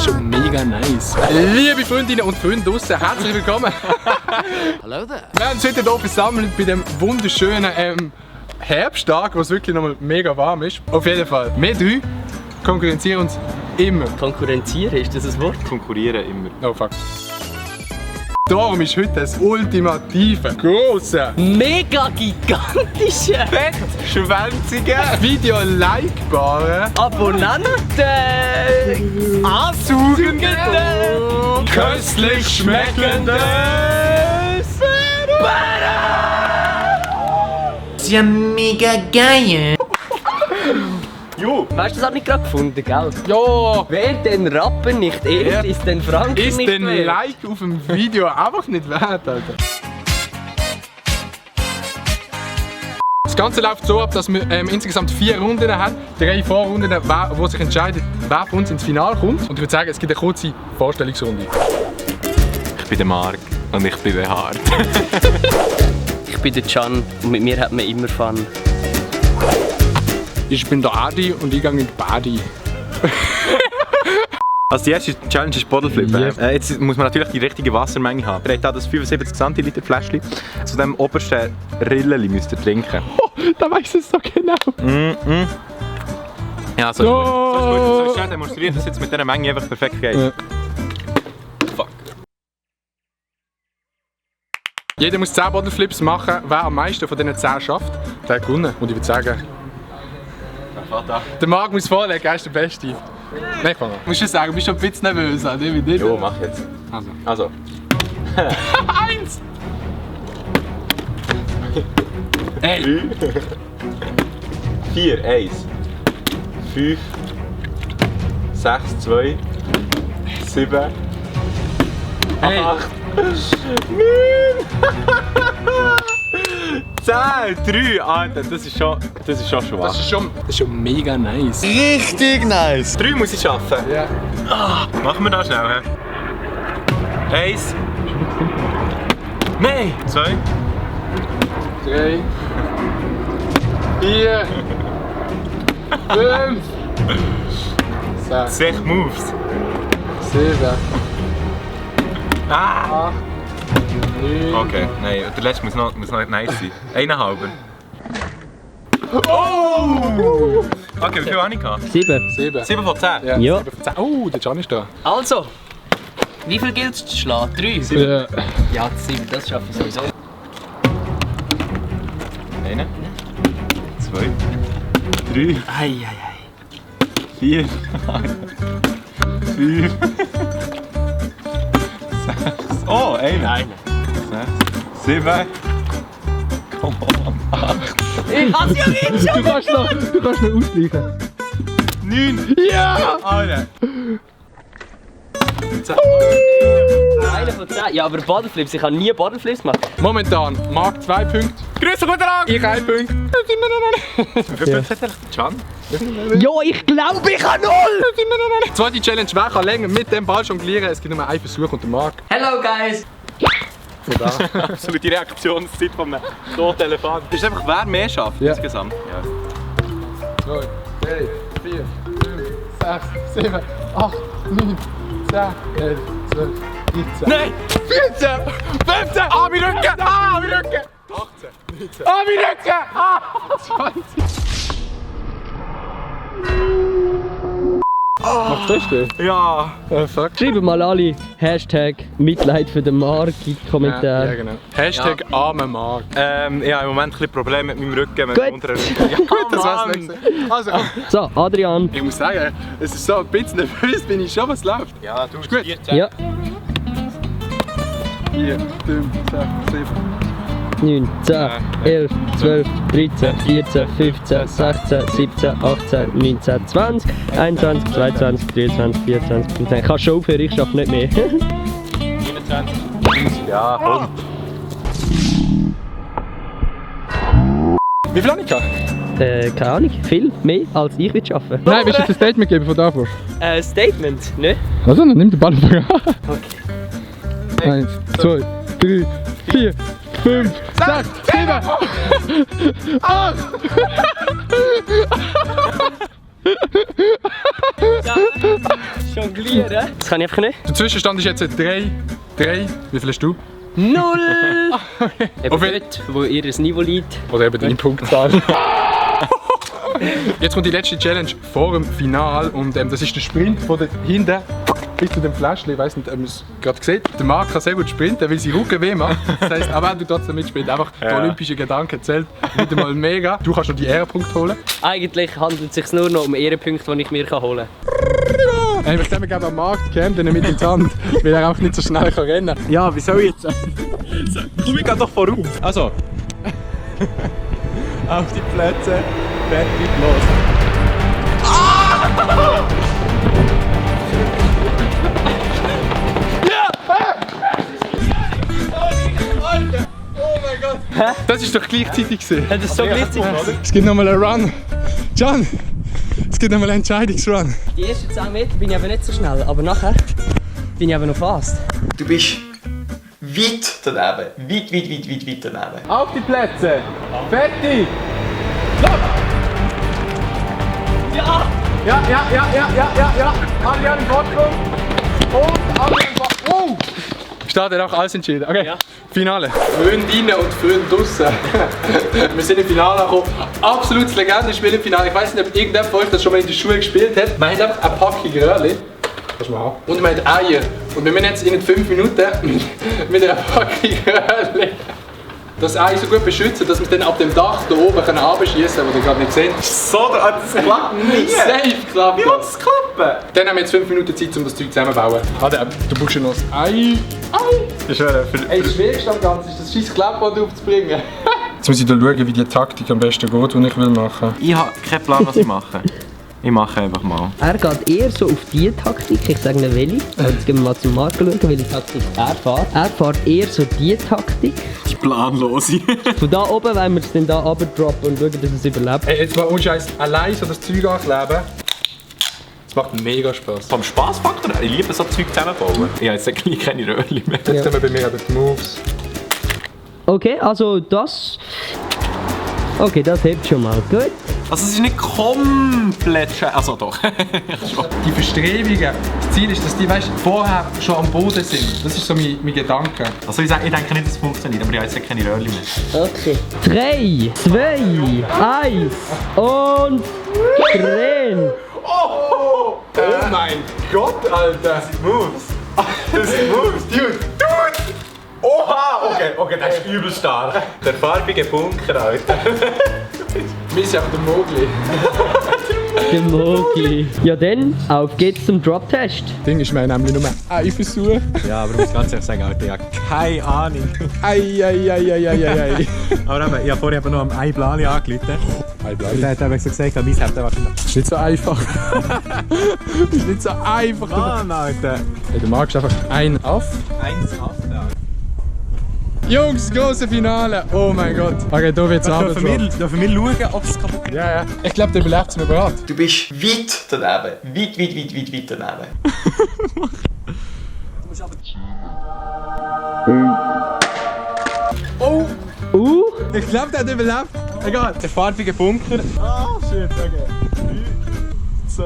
Schon mega nice. Liebe Freundinnen und Freunde draussen, herzlich willkommen. Hallo there. Wir haben uns heute hier versammelt bei dem wunderschönen Herbsttag, wo es wirklich nochmal mega warm ist. Auf jeden Fall, wir drei konkurrenzieren uns immer. Konkurrenzieren, ist das ein Wort? Konkurrieren immer. Oh fuck. Darum ist heute das ultimative, grosse, Mega gigantische, Fettschwänzige, Video-likerbare, Abonnenten, ansaugende, köstlich schmeckende Das ist ja mega geil. Jo! Weißt du, das habe ich gerade gefunden, gell? Ja! Wer den Rappen nicht ehrt, Ja. ist den Franken Ist nicht den wert. Like auf dem Video einfach nicht wert, Alter? Das Ganze läuft so ab, dass wir insgesamt 4 Runden haben. 3 Vorrunden, wo sich entscheidet, wer von uns ins Finale kommt. Und ich würde sagen, es gibt eine kurze Vorstellungsrunde. Ich bin der Marc und ich bin der Hart. Ich bin der Can und mit mir hat man immer Fun. Ich bin der Adi und ich gehe in die Badi. Also die erste Challenge ist Bodelflip. Yes. Jetzt muss man natürlich die richtige Wassermenge haben. Ihr habt da das 75 cl Fläschchen. Zu dem obersten Rilleli müsst ihr trinken. Oh, da weiss es so genau. Ja, so ist gut. So ist schön demonstriert, dass jetzt mit dieser Menge einfach perfekt geht. Ja. Fuck. Jeder muss 10 Bodelflips machen. Wer am meisten von diesen 10 schafft, der hat gewonnen. Und ich würde sagen, der Marc muss vorlegen, er ist der Beste. Nein, ich fange an. Musst du sagen, bist du ein bisschen nervös? Nicht? Jo, mach jetzt. Also. 1! Ey! 4, 1. 5. 6, 2. 7. Hey! 8. 10, 3, Alter, das ist schon schwach. Das ist schon mega nice. Richtig nice! 3 muss ich schaffen. Ja. Machen wir das schnell, hä? 1. Nein! 2. 3. 4. 5. 6. 6 Moves. 7. Ah! 8. 9. Okay, nein, der letzte muss noch nice sein. 1,5. Oh! Okay, wie viel habe ich gehabt? 7. 7. 7 von 10. Ja. Ja. 7 von 10. Oh, der Can ist da. Also, wie viel gilt es zu schlagen? 3? Ja. Ja, 7, das schaffe ich sowieso. 1. 2. 3. Eieiei. 4. 5. 6. Oh, 1. Nein. 6. 7. Come on. 8. Ich hab's ja nicht schon! Du kannst noch ausgleichen. 9. Ja! Alter. 10. Einer von 10. Ja, aber Bodenflips, ich habe nie Bodenflips gemacht. Momentan Marc 2 Punkte. Grüß dich, guten Tag. Ich 1 Punkt. Wie viel hat eigentlich der Can? Ja, ich glaube, ich habe 0! Zweite Challenge, wer kann länger mit dem Ball jonglieren? Es gibt nur einen Versuch und der Marc. Hello, guys! Absolut die Reaktionszeit von einem toten Elefant. Das ist einfach, wer mehr schafft Ja. insgesamt. Ja. 2, 3, 4, 5, 6, 7, 8, 9, 10, 11, 12, 13. Nein! 14, 15, ah, mein Rücken! Ah, mein Rücken! 18, 19, ah, mein Rücken! Ah, 20. Machst du das denn? Ja! Fuck. Schreiben mal alle Hashtag Mitleid für den Marc in die Ja, Kommentare. genau. Hashtag armer Marc. Ja, im Moment ein bisschen Probleme mit meinem Rücken, mit Gut. dem unteren Rücken. Ja, Gut, das war's Mann. nicht. Also komm. So, Adrian. Ich muss sagen, es ist so ein bisschen nervös, bin ich schon, was läuft. Ja, du gut. 14. Ja, 4, 5, 6, 7. 9, 10, 11, 12, 13, 14, 15, 16, 17, 18, 19, 20, 21, 22, 23, 24, 25. Ich kann schon aufhören, ich schaffe nicht mehr. 29. Ja, komm. Wie viel habe ich gehabt? Keine Ahnung, viel mehr als ich will schaffen. Nein, willst du jetzt ein Statement geben von da vor? Statement, ne? Also, dann nimm den Ball an. Okay. 1, 2, 3, 4, 5, 6, 7, 8. Jonglieren? Das kann ich einfach nicht. Der Zwischenstand ist jetzt 3. Wie viel hast du? 0! Okay. Eben dort, wo ihr Niveau liegt. Oder eben deine Punktzahl. Jetzt kommt die letzte Challenge vor dem Finale und das ist der Sprint von hinten bis zu dem Fläschchen. Ich weiss nicht, ob man es gerade sieht. Der Marc kann sehr gut sprinten, weil sie Rücken weh macht. Das heisst, auch wenn du trotzdem mitspielst, einfach der olympische Gedanke zählt wieder mal mega. Du kannst noch die Ehrenpunkte holen. Eigentlich handelt es sich nur noch um Ehrenpunkte, die ich mir holen kann. Ich möchte gerne am Markt campen mit dem Sand, weil er auch nicht so schnell rennen kann. Ja, wie soll ich jetzt? Komm, ich geh doch voraus. Also. Auf die Plätze, fertig, los. Das ist doch gleichzeitig gewesen. Das ist so gleichzeitig. Es gibt nochmal einen Run. Can, es gibt nochmal einen Entscheidungsrun. Die ersten 10 Meter bin ich aber nicht so schnell, aber nachher bin ich aber noch fast. Du bist weit daneben. Weit daneben. Auf die Plätze. Fertig. Stopp. Ja! Ja. Alle an den Vorsprung. Und alle an den Vorsprung. Wow. Start hat auch alles entschieden. Okay, Ja. Finale. Freundinnen und Freunde draussen. Wir sind im Finale angekommen. Absolutes Legendenspiel im Finale. Ich weiß nicht, ob irgendjemand von euch das schon mal in der Schule gespielt hat. Man hat einfach eine Packung Röhrchen. Kannst du mal haben. Und man hat Eier. Und wir müssen jetzt in 5 Minuten mit einer Packung Röhrchen das Ei so gut beschützen, dass wir es dann ab dem Dach da oben runterschießen können, was ihr gerade nicht seht. So, das klappt nie. Safe klappt Wie will das klappen? Dann haben wir jetzt 5 Minuten Zeit, um das Zeug zusammenzubauen. Warte, du brauchst ja noch das Ei. Das ist Ey, das Schwierigste am Ganzen ist, das scheiß Klappband aufzubringen. Jetzt muss ich da schauen, wie die Taktik am besten geht, die ich machen will. Ich habe keinen Plan, was ich mache. Ich mache einfach mal. Er geht eher so auf die Taktik, ich sage nicht welche. Jetzt gehen wir mal zum Marc schauen, welche Taktik er fährt. Er fährt eher so die Taktik. Die planlose. Von da oben wollen wir es dann da runterdroppen und schauen, dass es überlebt. Ey, jetzt mal ohne Scheiß allein so das Zeug ankleben. Das macht mega Spaß. Vom Spaßfaktor? Ich liebe so Zeug zusammenbauen. Ich habe jetzt eigentlich keine Röhrchen mehr. Jetzt haben wir bei mir eben die Moves. Okay, also das... Okay, das hebt schon mal. Gut. Also es ist nicht komplett also doch. Die Verstrebungen, das Ziel ist, dass die weißt, vorher schon am Boden sind. Das ist so mein Gedanke. Also ich denke nicht, dass es funktioniert, aber ich habe jetzt keine Röhrchen mehr. Okay. 3, 2, 1 und drehen. Oh mein Gott, Alter! Das sind Moves. Das sind Moves, Dude. Oha! Okay, das ist übel stark. Der farbige Bunker, Alter. Wir sind einfach der Mogli. Der Mogli. Ja dann, auf geht's zum Drop-Test. Das Ding ist, wir haben nämlich nur einen Versuch. Ja, aber ich muss ganz ehrlich sagen, Alter, ich habe keine Ahnung. Ei. Aber eben, ich habe vorher noch am Eiblali angerufen. Und er hat eben so gesagt, mein hat einfach Das ist nicht so einfach. Das ist nicht so einfach. Mann, Alter. Hey, du magst einfach einen auf. 1 ab, ja. Jungs, große Finale! Oh mein Gott! Okay, da wird's Dürfen wir schauen, ob es kaputt geht? Ja. Ich glaube, der überlebt es mir bereit. Du bist weit daneben. Weit daneben. Oh! Ich glaube, der hat überlebt. Egal. Der farbige Bunker. Ah, schön, okay. 3, 2,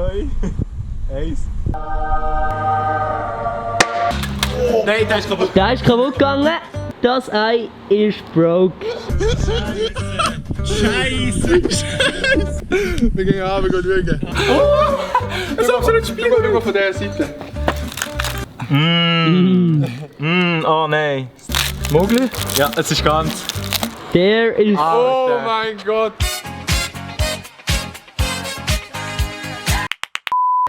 1. Nein, der ist kaputt. Der ist kaputt gegangen. Das Ei ist broke. Scheiße! Wir gehen runter, wir gehen schauen. Oh! Das ist absolut Spiel. Schau mal von dieser Seite. Oh nein. Mogli? Ja, es ist ganz. Der ist... Oh mein Gott!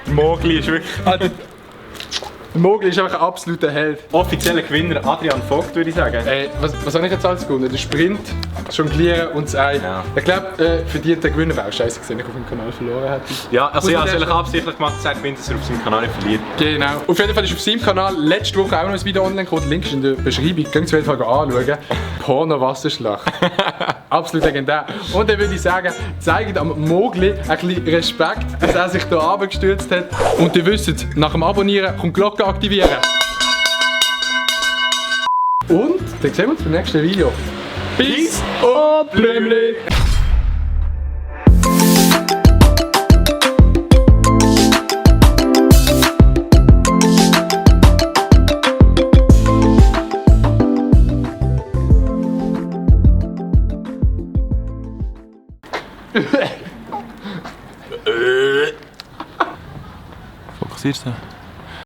Mogli ist wirklich. Mogli ist einfach ein absoluter Held. Offizieller Gewinner Adrian Vogt, würde ich sagen. Ey, was habe ich jetzt alles gewonnen? Der Sprint, das Jonglieren und das Ei. Ja. Ich glaube, verdient der Gewinner wäre auch scheiße gewesen, wenn ich auf dem Kanal verloren hätte. Ja, also Muss ich man habe es den- absichtlich gemacht, dass er gewinnt, dass er auf seinem Kanal nicht verliert. Genau. Auf jeden Fall ist auf seinem Kanal letzte Woche auch noch ein Video online gekommen. Der Link ist in der Beschreibung. Könnt ihr es auf jeden Fall anschauen. Porno-Wasserschlacht. Absolut legendär. Und dann würde ich sagen, zeigt am Mogli ein bisschen Respekt, dass er sich hier runtergestürzt hat. Und ihr wisst, nach dem Abonnieren kommt die Glocke aktivieren. Und dann sehen wir uns beim nächsten Video. Peace und Blümli! Fokussierst du?